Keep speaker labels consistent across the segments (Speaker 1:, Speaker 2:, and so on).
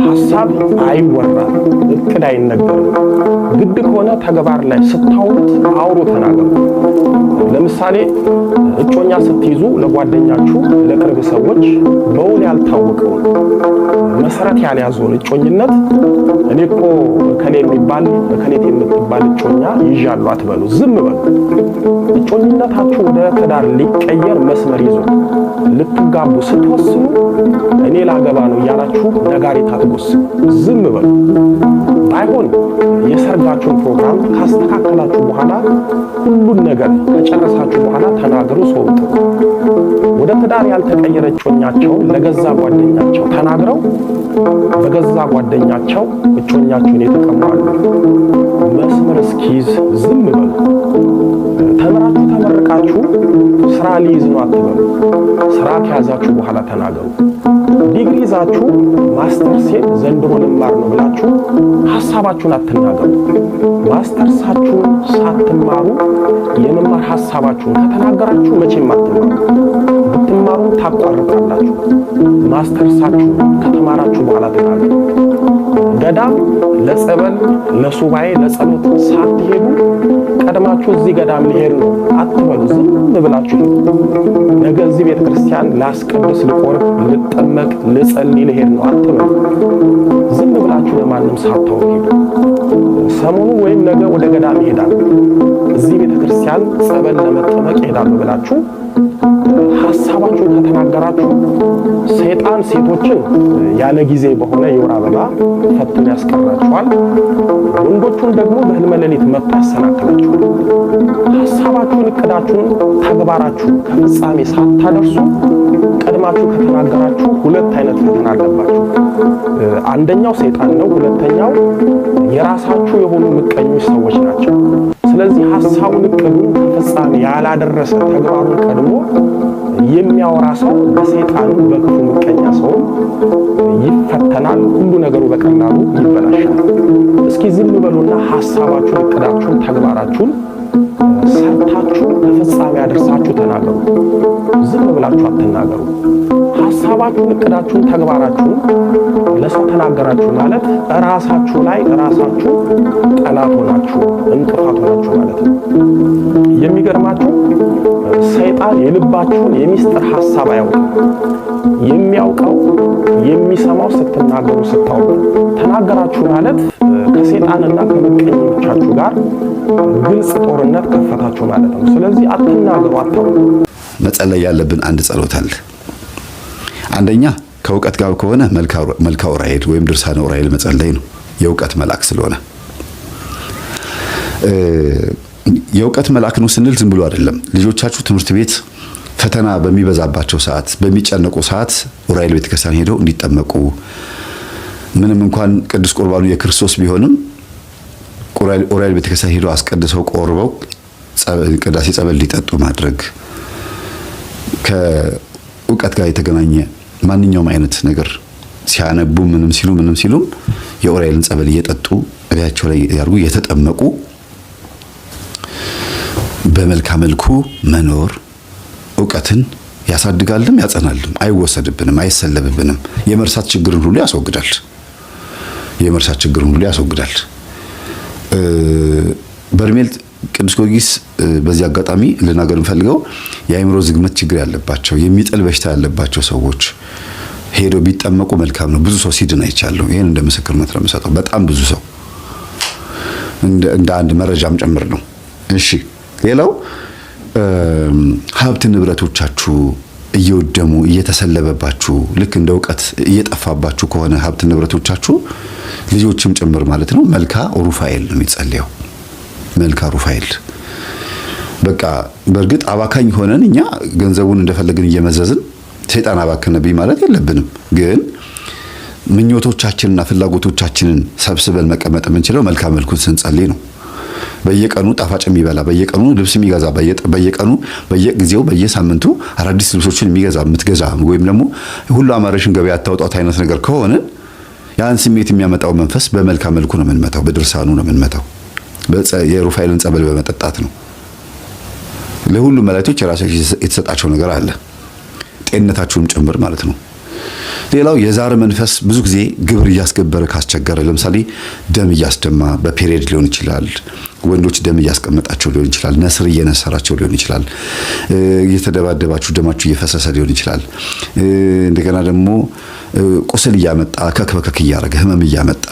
Speaker 1: ሐሳብ አይወራም፣ እቅድ አይነገርም። ግድ ከሆነ ተግባር ላይ ስታውሉት አውሩ፣ ተናገሩ። ለምሳሌ እጮኛ ስትይዙ ለጓደኛችሁ፣ ለቅርብ ሰዎች በውል ያልታወቀውን መሰረት ያልያዘውን እጮኝነት እኔ እኮ እከሌ የሚባል እከሌት የምትባል እጮኛ ይዣለሁ አትበሉ፣ ዝም በሉ። እጮኝነታችሁ ወደ ትዳር ሊቀየር መስመር ይዞ ልትጋቡ ስትወስኑ እኔ ላገባ ነው እያላችሁ ነጋሪት አትጎስሙ፣ ዝም በሉ። ባይሆን የሰርጋችሁን ፕሮግራም ካስተካከላችሁ በኋላ ሁሉን ነገር ከጨረሳችሁ በኋላ ተናገሩ፣ ሰው ጥሩ። ወደ ትዳር ያልተቀየረ እጮኛቸውን ለገዛ ጓደኛቸው ተናግረው በገዛ ጓደኛቸው እጮኛቸውን የተቀሙ አሉ። መስመር እስኪይዝ ዝም በሉ። ተምራችሁ ተመርቃችሁ ስራ ሊይዝ ነው አትበሉ። ስራ ከያዛችሁ በኋላ ተናገሩ። ዲግሪ ይዛችሁ ማስተርሴን ዘንድሮ ልማር ነው ብላችሁ ሐሳባችሁን አትናገሩ። ማስተርሳችሁን ሳትማሩ የመማር ሐሳባችሁን ከተናገራችሁ መቼም አትማሩ። ብትማሩም ታቋርጣላችሁ። ማስተርሳችሁን ከተማራችሁ በኋላ ተናገሩ። ገዳም ለጸበል፣ ለሱባኤ፣ ለጸሎት ሳትሄዱ ቀድማችሁ እዚህ ገዳም ልሄድ ነው አትበሉ። ዝም ብላችሁ ሂዱ። ነገ እዚህ ቤተ ክርስቲያን ላስቀድስ፣ ልቆርብ፣ ልጠመቅ፣ ልጸልይ ልሄድ ነው አትበሉ። ዝም ብላችሁ ለማንም ሳታወሩ ሂዱ። ሰሞኑ ወይም ነገ ወደ ገዳም እሄዳለሁ፣ እዚህ ቤተ ክርስቲያን ጸበል ለመጠመቅ እሄዳለሁ ብላችሁ ሐሳባችሁን ከተናገራችሁ ሰይጣን ሴቶችን ያለ ጊዜ በሆነ የወር አበባ ፈትኖ ያስቀራችኋል። ወንዶቹን ደግሞ በህልመ ሌሊት መጥቶ ያሰናክላችኋል። ሐሳባችሁን፣ እቅዳችሁን፣ ተግባራችሁ ከፍጻሜ ሳታደርሱ ቀድማችሁ ከተናገራችሁ ሁለት አይነት ፈተና አለባችሁ። አንደኛው ሰይጣን ነው። ሁለተኛው የራሳችሁ የሆኑ ምቀኞች ሰዎች ናቸው። ስለዚህ ሐሳቡን፣ እቅዱን ከፍጻሜ ያላደረሰ ተግባሩን ቀድሞ የሚያወራ ሰው በሰይጣኑ በክፉ ምቀኛ ሰው ይፈተናል። ሁሉ ነገሩ በቀላሉ ይበላሻል። እስኪ ዝም በሉና ሐሳባችሁን፣ እቅዳችሁን፣ ተግባራችሁን ሰርታችሁ ከፍጻሜ ያደርሳችሁ ተናገሩ። ዝም ብላችሁ አትናገሩ። ሐሳባችሁን፣ እቅዳችሁን፣ ተግባራችሁን ለሰው ተናገራችሁ ማለት ራሳችሁ ላይ ራሳችሁ ጠላት ሆናችሁ እንቅፋት ሆናችሁ ማለት ነው። የሚገርማችሁ ሰይጣን የልባችሁን የሚስጥር ሐሳብ አያውቅም። የሚያውቀው የሚሰማው ስትናገሩ ስታውቁ። ተናገራችሁ ማለት ከሰይጣንና ከምቀኞቻችሁ ጋር ግልጽ ጦርነት ከፈታችሁ ማለት ነው። ስለዚህ አትናገሩ፣ አታውቁ።
Speaker 2: መጸለይ ያለብን አንድ ጸሎት አለ። አንደኛ ከእውቀት ጋር ከሆነ መልካ ዑራኤል ወይም ድርሳነ ዑራኤል መጸለይ ነው፣ የእውቀት መልአክ ስለሆነ። የእውቀት መልአክ ነው ስንል ዝም ብሎ አይደለም። ልጆቻችሁ ትምህርት ቤት ፈተና በሚበዛባቸው ሰዓት፣ በሚጨነቁ ሰዓት ዑራኤል ቤተክርስቲያን ሄደው እንዲጠመቁ፣ ምንም እንኳን ቅዱስ ቁርባኑ የክርስቶስ ቢሆንም ዑራኤል ቤተክርስቲያን ሄደው አስቀድሰው ቆርበው ቅዳሴ ጸበል እንዲጠጡ ማድረግ፣ ከእውቀት ጋር የተገናኘ ማንኛውም አይነት ነገር ሲያነቡ ምንም ሲሉ ምንም ሲሉም የዑራኤልን ጸበል እየጠጡ እላያቸው ላይ ያርጉ እየተጠመቁ በመልካም መልኩ መኖር እውቀትን ያሳድጋልም ያጸናልም። አይወሰድብንም፣ አይሰለብብንም። የመርሳት ችግርን ሁሉ ያስወግዳል። የመርሳት ችግርን ሁሉ ያስወግዳል። በርሜል ቅዱስ ጊዮርጊስ በዚህ አጋጣሚ ልናገር የምፈልገው የአእምሮ ዝግመት ችግር ያለባቸው የሚጥል በሽታ ያለባቸው ሰዎች ሄደው ቢጠመቁ መልካም ነው። ብዙ ሰው ሲድን አይቻለሁ። ይሄን እንደ ምስክርነት ነው የምሰጠው። በጣም ብዙ ሰው እንደ አንድ መረጃም ጭምር ነው። እሺ፣ ሌላው ሀብት ንብረቶቻችሁ እየወደሙ እየተሰለበባችሁ ልክ እንደ እውቀት እየጠፋባችሁ ከሆነ ሀብት ንብረቶቻችሁ ልጆችም ጭምር ማለት ነው። መልካ ሩፋኤል ነው የሚጸለየው። መልካ ሩፋኤል በቃ በእርግጥ አባካኝ ሆነን እኛ ገንዘቡን እንደፈለግን እየመዘዝን ሰይጣን አባከነብኝ ማለት የለብንም። ግን ምኞቶቻችንና ፍላጎቶቻችንን ሰብስበን መቀመጥ የምንችለው መልካ መልኩን ስንጸልይ ነው። በየቀኑ ጣፋጭ የሚበላ፣ በየቀኑ ልብስ የሚገዛ፣ በየቀኑ በየጊዜው በየሳምንቱ አዳዲስ ልብሶችን የሚገዛ የምትገዛ ወይም ደግሞ ሁሉ አማረሽን ገበያ አታውጣት አይነት ነገር ከሆነ ያን ስሜት የሚያመጣው መንፈስ በመልካ መልኩ ነው የምንመታው፣ በድርሳኑ ነው የምንመታው፣ የሩፋኤልን ጸበል በመጠጣት ነው። ለሁሉም መላእክቶች የራሳቸው የተሰጣቸው ነገር አለ፣ ጤንነታችሁንም ጭምር ማለት ነው። ሌላው የዛር መንፈስ ብዙ ጊዜ ግብር እያስገበረ ካስቸገረ፣ ለምሳሌ ደም እያስደማ በ period ሊሆን ይችላል። ወንዶች ደም እያስቀመጣቸው ሊሆን ይችላል። ነስር እየነሰራቸው ሊሆን ይችላል። እየተደባደባችሁ ደማችሁ እየፈሰሰ ሊሆን ይችላል። እንደገና ደግሞ ቁስል እያመጣ ከክ በከክ እያደረገ ህመም እያመጣ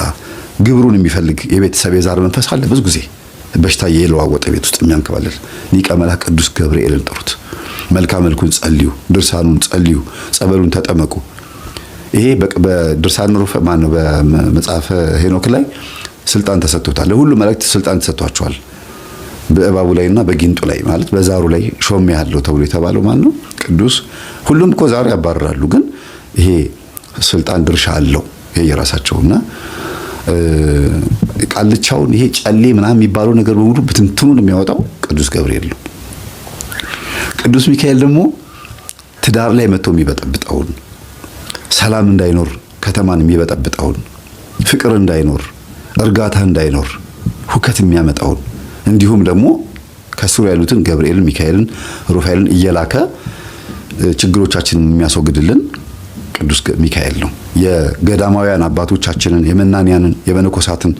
Speaker 2: ግብሩን የሚፈልግ የቤተሰብ የዛር መንፈስ አለ። ብዙ ጊዜ በሽታ እየለዋወጠ ቤት ውስጥ የሚያንከባልል ሊቀ መላእክት ቅዱስ ገብርኤልን ጥሩት። መልካ መልኩን ጸልዩ፣ ድርሳኑን ጸልዩ፣ ጸበሉን ተጠመቁ። ይሄ በድርሳን ሩፈ ማን ነው በመጽሐፈ ሄኖክ ላይ ስልጣን ተሰጥቶታል። ለሁሉ መላእክት ስልጣን ተሰጥቷቸዋል። በእባቡ ላይና በጊንጡ ላይ ማለት በዛሩ ላይ ሾም ያለው ተብሎ የተባለው ማን ነው? ቅዱስ። ሁሉም እኮ ዛሩ ያባርራሉ፣ ግን ይሄ ስልጣን ድርሻ አለው የየራሳቸውና ቃልቻውን ይሄ ጨሌ ምናምን የሚባለው ነገር በሙሉ ብትንትኑን የሚያወጣው ቅዱስ ገብርኤል ነው። ቅዱስ ሚካኤል ደግሞ ትዳር ላይ መጥቶ የሚበጠብጠውን፣ ሰላም እንዳይኖር ከተማን የሚበጠብጠውን፣ ፍቅር እንዳይኖር፣ እርጋታ እንዳይኖር ሁከት የሚያመጣውን፣ እንዲሁም ደግሞ ከስሩ ያሉትን ገብርኤልን፣ ሚካኤልን፣ ሩፋኤልን እየላከ ችግሮቻችንን የሚያስወግድልን ቅዱስ ሚካኤል ነው። የገዳማውያን አባቶቻችንን፣ የመናንያንን፣ የመነኮሳትን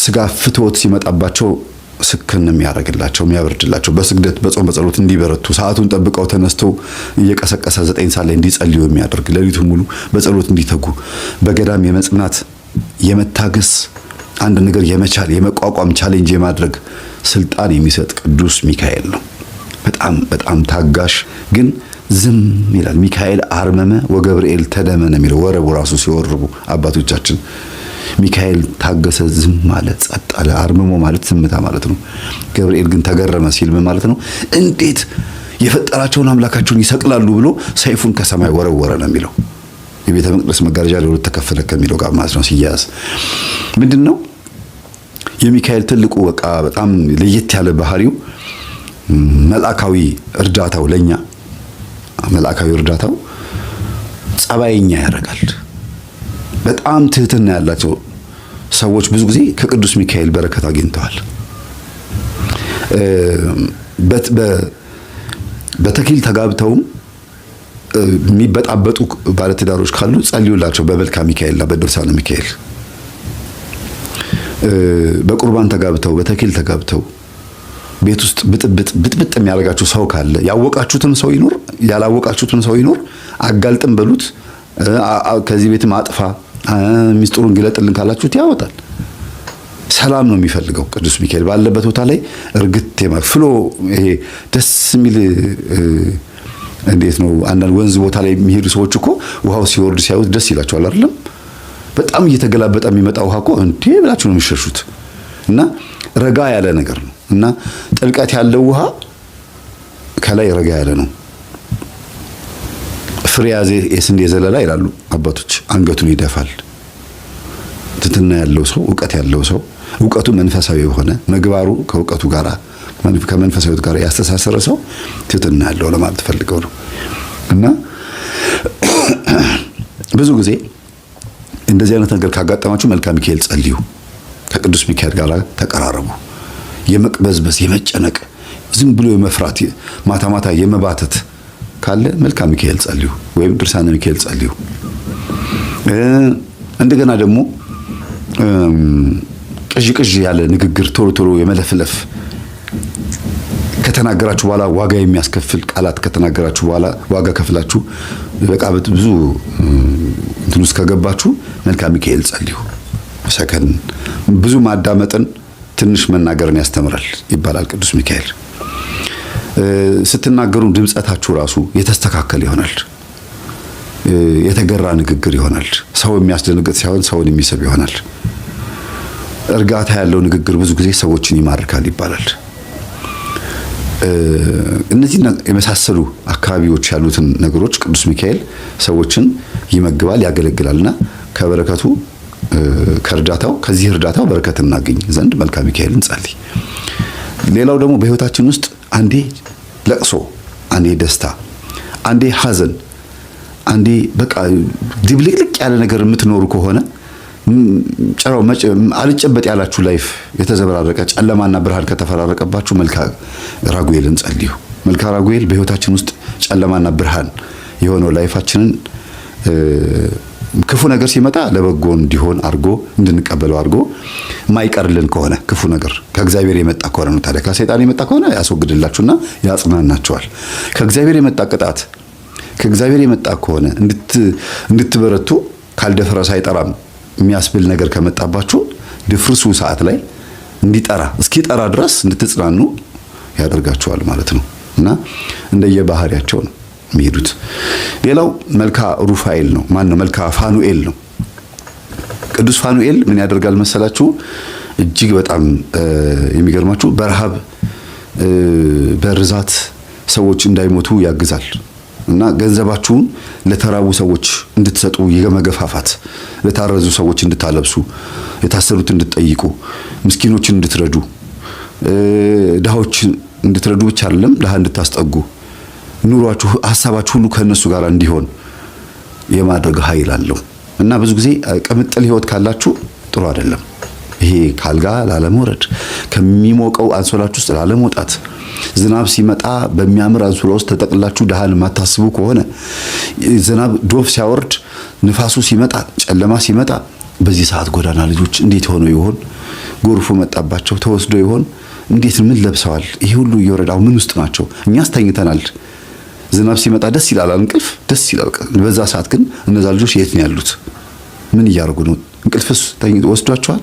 Speaker 2: ስጋ ፍትወት ሲመጣባቸው ስክን የሚያደርግላቸው፣ የሚያበርድላቸው፣ በስግደት በጾም በጸሎት እንዲበረቱ፣ ሰዓቱን ጠብቀው ተነስተው እየቀሰቀሰ 9 ሰዓት ላይ እንዲጸልዩ የሚያደርግ፣ ሌሊቱን ሙሉ በጸሎት እንዲተጉ፣ በገዳም የመጽናት፣ የመታገስ፣ አንድ ነገር የመቻል፣ የመቋቋም፣ challenge የማድረግ ስልጣን የሚሰጥ ቅዱስ ሚካኤል ነው። በጣም በጣም ታጋሽ ግን ዝም ይላል። ሚካኤል አርመመ ወገብርኤል ተደመነ የሚለው ወረቡ ራሱ ሲወርቡ አባቶቻችን ሚካኤል ታገሰ፣ ዝም ማለት፣ ጸጥ አለ። አርምሞ ማለት ዝምታ ማለት ነው። ገብርኤል ግን ተገረመ ሲል ምን ማለት ነው? እንዴት የፈጠራቸውን አምላካቸውን ይሰቅላሉ ብሎ ሰይፉን ከሰማይ ወረወረ ነው የሚለው። የቤተ መቅደስ መጋረጃ ለሁለት ተከፈለ ከሚለው ጋር ማለት ነው ሲያያዝ ምንድን ነው የሚካኤል ትልቁ በቃ በጣም ለየት ያለ ባህሪው፣ መልአካዊ እርዳታው፣ ለኛ መልአካዊ እርዳታው ጸባይኛ ያደርጋል። በጣም ትህትና ያላቸው ሰዎች ብዙ ጊዜ ከቅዱስ ሚካኤል በረከት አግኝተዋል። በተክሊል ተጋብተውም የሚበጣበጡ ባለትዳሮች ካሉ ጸልዩላቸው በመልካ ሚካኤልና በድርሳነ ሚካኤል። በቁርባን ተጋብተው፣ በተክሊል ተጋብተው ቤት ውስጥ ብጥብጥ ብጥብጥ የሚያደርጋችሁ ሰው ካለ፣ ያወቃችሁትም ሰው ይኖር ያላወቃችሁትም ሰው ይኖር፣ አጋልጥም በሉት፣ ከዚህ ቤትም አጥፋ፣ ሚስጥሩን ግለጥልን ካላችሁት ያወጣል። ሰላም ነው የሚፈልገው። ቅዱስ ሚካኤል ባለበት ቦታ ላይ እርግት flow ይሄ ደስ የሚል እንዴት ነው? አንዳንድ ወንዝ ቦታ ላይ የሚሄዱ ሰዎች እኮ ውሃው ሲወርድ ሲያዩት ደስ ይላቸዋል፣ አይደለም? በጣም እየተገላበጠ የሚመጣ ውሃ እኮ እንዴ ብላችሁ ነው የሚሸሹት። እና ረጋ ያለ ነገር ነው እና ጥልቀት ያለው ውሃ ከላይ ረጋ ያለ ነው። ፍሬ ያዘ የስንዴ ዘለላ ይላሉ አባቶች፣ አንገቱን ይደፋል። ትትና ያለው ሰው፣ እውቀት ያለው ሰው፣ እውቀቱ መንፈሳዊ የሆነ፣ ምግባሩ ከእውቀቱ ጋር ከመንፈሳዊ ጋር ያስተሳሰረ ሰው ትትና ያለው ለማለት ፈልገው ነው። እና ብዙ ጊዜ እንደዚህ አይነት ነገር ካጋጠማችሁ መልካ ሚካኤል ጸልዩ፣ ከቅዱስ ሚካኤል ጋር ተቀራረቡ። የመቅበዝበዝ፣ የመጨነቅ፣ ዝም ብሎ የመፍራት፣ ማታ ማታ የመባተት ካለ መልካ ሚካኤል ጸልዩ ወይም ድርሳነ ሚካኤል ጸልዩ። እንደገና ደግሞ ቅዥ ቅዥ ያለ ንግግር፣ ቶሎ ቶሎ የመለፍለፍ፣ ከተናገራችሁ በኋላ ዋጋ የሚያስከፍል ቃላት ከተናገራችሁ በኋላ ዋጋ ከፍላችሁ በቃ ብዙ እንትን ውስጥ ከገባችሁ መልካ ሚካኤል ጸልዩ። ሰከን፣ ብዙ ማዳመጥን ትንሽ መናገርን ያስተምራል ይባላል ቅዱስ ሚካኤል። ስትናገሩ ድምጸታችሁ ራሱ የተስተካከለ ይሆናል። የተገራ ንግግር ይሆናል። ሰው የሚያስደነግጥ ሳይሆን ሰውን የሚስብ ይሆናል። እርጋታ ያለው ንግግር ብዙ ጊዜ ሰዎችን ይማርካል ይባላል። እነዚህ የመሳሰሉ አካባቢዎች ያሉትን ነገሮች ቅዱስ ሚካኤል ሰዎችን ይመግባል፣ ያገለግላልና ከበረከቱ ከእርዳታው ከዚህ እርዳታው በረከት እናገኝ ዘንድ መልካ ሚካኤልን ጸልይ። ሌላው ደግሞ በህይወታችን ውስጥ አንዴ ለቅሶ፣ አንዴ ደስታ፣ አንዴ ሐዘን፣ አንዴ በቃ ድብልቅልቅ ያለ ነገር የምትኖሩ ከሆነ፣ ጭራው አልጨበጥ ያላችሁ፣ life የተዘበራረቀ፣ ጨለማና ብርሃን ከተፈራረቀባችሁ መልካ ራጉኤልን ጸልዩ። መልካ ራጉኤል በህይወታችን ውስጥ ጨለማና ብርሃን የሆነው life ኣችንን ክፉ ነገር ሲመጣ ለበጎ እንዲሆን አድርጎ እንድንቀበለው አድርጎ ማይቀርልን ከሆነ ክፉ ነገር ከእግዚአብሔር የመጣ ከሆነ ነው። ታዲያ ከሰይጣን የመጣ ከሆነ ያስወግድላችሁና ያጽናናቸዋል። ከእግዚአብሔር የመጣ ቅጣት ከእግዚአብሔር የመጣ ከሆነ እንድትበረቱ ካልደፈረሰ አይጠራም የሚያስብል ነገር ከመጣባችሁ ድፍርሱ ሰዓት ላይ እንዲጠራ እስኪጠራ ድረስ እንድትጽናኑ ያደርጋችኋል ማለት ነው። እና እንደየባህሪያቸው ነው የሚሄዱት። ሌላው መልካ ሩፋኤል ነው። ማን ነው? መልካ ፋኑኤል ነው። ቅዱስ ፋኑኤል ምን ያደርጋል መሰላችሁ? እጅግ በጣም የሚገርማችሁ በረሃብ በርዛት ሰዎች እንዳይሞቱ ያግዛል። እና ገንዘባችሁን ለተራቡ ሰዎች እንድትሰጡ የመገፋፋት፣ ለታረዙ ሰዎች እንድታለብሱ፣ የታሰሩት እንድትጠይቁ፣ ምስኪኖችን እንድትረዱ፣ ድሃዎችን እንድትረዱ ብቻ አይደለም ድሃ እንድታስጠጉ፣ ኑሯችሁ ሀሳባችሁ ሁሉ ከነሱ ጋር እንዲሆን የማድረግ ኃይል አለው። እና ብዙ ጊዜ ቅምጥል ህይወት ካላችሁ ጥሩ አይደለም። ይሄ ካልጋ ላለመውረድ፣ ከሚሞቀው አንሶላችሁ ውስጥ ላለመውጣት፣ ዝናብ ሲመጣ በሚያምር አንሶላ ውስጥ ተጠቅላችሁ ድሃን የማታስቡ ከሆነ፣ ዝናብ ዶፍ ሲያወርድ፣ ንፋሱ ሲመጣ፣ ጨለማ ሲመጣ፣ በዚህ ሰዓት ጎዳና ልጆች እንዴት ሆነው ይሆን? ጎርፉ መጣባቸው ተወስዶ ይሆን? እንዴት ምን ለብሰዋል? ይሄ ሁሉ እየወረደ አሁን ምን ውስጥ ናቸው? እኛስ ተኝተናል። ዝናብ ሲመጣ ደስ ይላል፣ እንቅልፍ ደስ ይላል። በዛ ሰዓት ግን እነዛ ልጆች የት ነው ያሉት? ምን እያደረጉ ነው? እንቅልፍስ ተኝቶ ወስዷቸዋል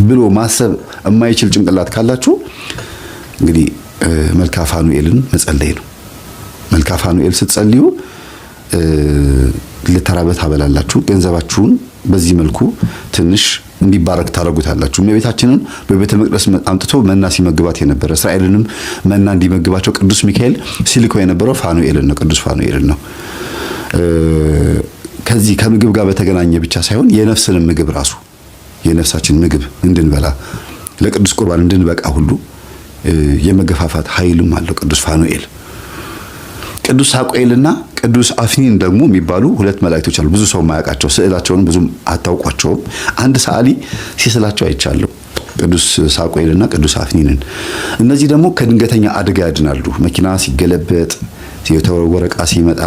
Speaker 2: ብሎ ማሰብ የማይችል ጭንቅላት ካላችሁ እንግዲህ መልካ ፋኑኤልን መጸለይ ነው። መልካ ፋኑኤል ስትጸልዩ ለተራበ ታበላላችሁ። ገንዘባችሁን በዚህ መልኩ ትንሽ እንዲባረክ ታደርጉታላችሁ። እመቤታችንን በቤተ መቅደስ አምጥቶ መና ሲመግባት የነበረ፣ እስራኤልንም መና እንዲመግባቸው ቅዱስ ሚካኤል ሲልከው የነበረው ፋኑኤልን ነው፣ ቅዱስ ፋኑኤልን ነው። ከዚህ ከምግብ ጋር በተገናኘ ብቻ ሳይሆን የነፍስንም ምግብ ራሱ የነፍሳችን ምግብ እንድንበላ ለቅዱስ ቁርባን እንድንበቃ ሁሉ የመገፋፋት ኃይልም አለው ቅዱስ ፋኑኤል። ቅዱስ ሳቁኤልና ቅዱስ አፍኒን ደግሞ የሚባሉ ሁለት መላእክቶች አሉ። ብዙ ሰው የማያውቃቸው፣ ስዕላቸውን ብዙም አታውቋቸውም። አንድ ሰዓሊ ሲስላቸው አይቻለሁ። ቅዱስ ሳቁኤልና ቅዱስ አፍኒንን። እነዚህ ደግሞ ከድንገተኛ አደጋ ያድናሉ። መኪና ሲገለበጥ፣ የተወረወረ ዕቃ ሲመጣ፣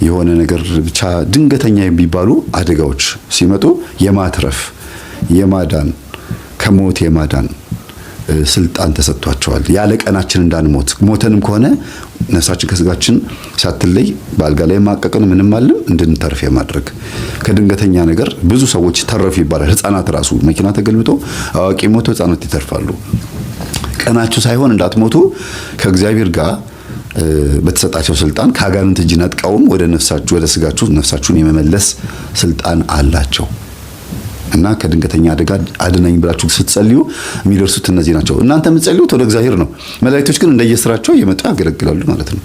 Speaker 2: የሆነ ነገር ብቻ ድንገተኛ የሚባሉ አደጋዎች ሲመጡ የማትረፍ፣ የማዳን፣ ከሞት የማዳን ስልጣን ተሰጥቷቸዋል። ያለ ቀናችን እንዳንሞት፣ ሞተንም ከሆነ ነፍሳችን ከስጋችን ሳትለይ በአልጋ ላይ ማቀቅን ምንም አለም እንድንተርፍ የማድረግ፣ ከድንገተኛ ነገር ብዙ ሰዎች ተረፉ ይባላል። ህፃናት ራሱ መኪና ተገልብጦ አዋቂ ሞቶ ህፃናት ይተርፋሉ። ቀናችሁ ሳይሆን እንዳትሞቱ ከእግዚአብሔር ጋር በተሰጣቸው ስልጣን ከአጋንንት እጅ ነጥቀውም ወደ ነፍሳችሁ ወደ ስጋችሁ ነፍሳችሁን የመመለስ ስልጣን አላቸው። እና ከድንገተኛ አደጋ አድነኝ ብላችሁ ስትጸልዩ የሚደርሱት እነዚህ ናቸው። እናንተ የምትጸልዩት ወደ እግዚአብሔር ነው። መላእክቶች ግን እንደየስራቸው እየመጡ ያገለግላሉ ማለት ነው።